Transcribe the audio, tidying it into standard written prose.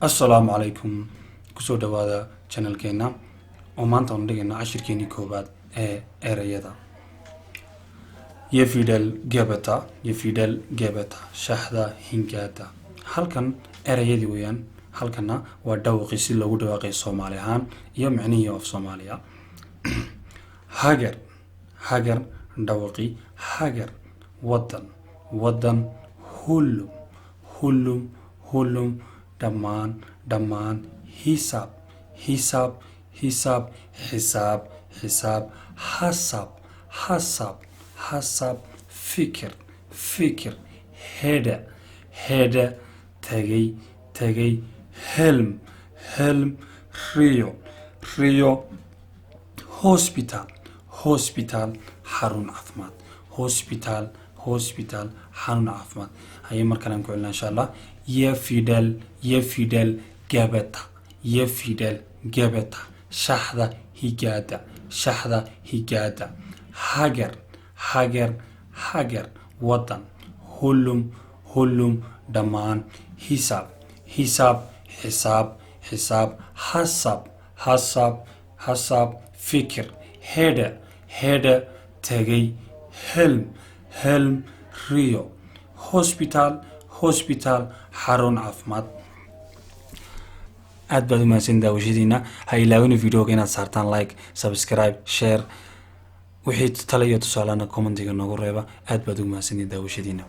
Assalaamu calaykum. Kusoo dhawaada channelkeena oo maanta aanu dhigayno cashirkeenii koowaad ee ereyada. የፊደል ገበታ፣ የፊደል ገበታ, shaxda hingaada. Halkan ereyadii weeyaan, halkana waa dhawaqii, si loogu dhawaaqay Soomaali ahaan iyo micnihii of Soomaaliya. ሀገር, ሀገር, dhawaqii ሀገር, wadan, wadan. ሁሉም, ሁሉም, ሁሉም, dhammaan, dhammaan. ሂሳብ, ሂሳብ, ሂሳብ, xisaab, xisaab. ሀሳብ, ሀሳብ, ሀሳብ, fikir, fikir. ሄደ, ሄደ, tegay, tegay. ህልም, ህልም, riyo, riyo. ሆስፒታል, ሆስፒታል, xarun caafimaad. ሆስፒታል, ሆስፒታል, xarun caafimaad. Haye, mar kale aan ku celina, insha Allah. የፊደል, የፊደል ገበታ, የፊደል ገበታ, shaxda higaada, shaxda higaada. ሀገር, ሀገር, ሀገር, wadan. ሁሉም, ሁሉም, dhammaan. ሂሳብ, ሂሳብ, xisaab, xisaab. ሀሳብ, ሀሳብ, ሀሳብ, fikir. ሄደ, ሄደ, tegay. ህልም, ህልም, riyo. ሆስፒታል, ሆስፒታል, xarun caafimaad. Aad baad u mahadsan daawashadiina. Ha ilaawina videoga inaad saartaan like, subscribe, share. Wixii tala iyo tusaalena commentiga noogu reeba. Aad baad ugu mahadsantiin daawashadiina.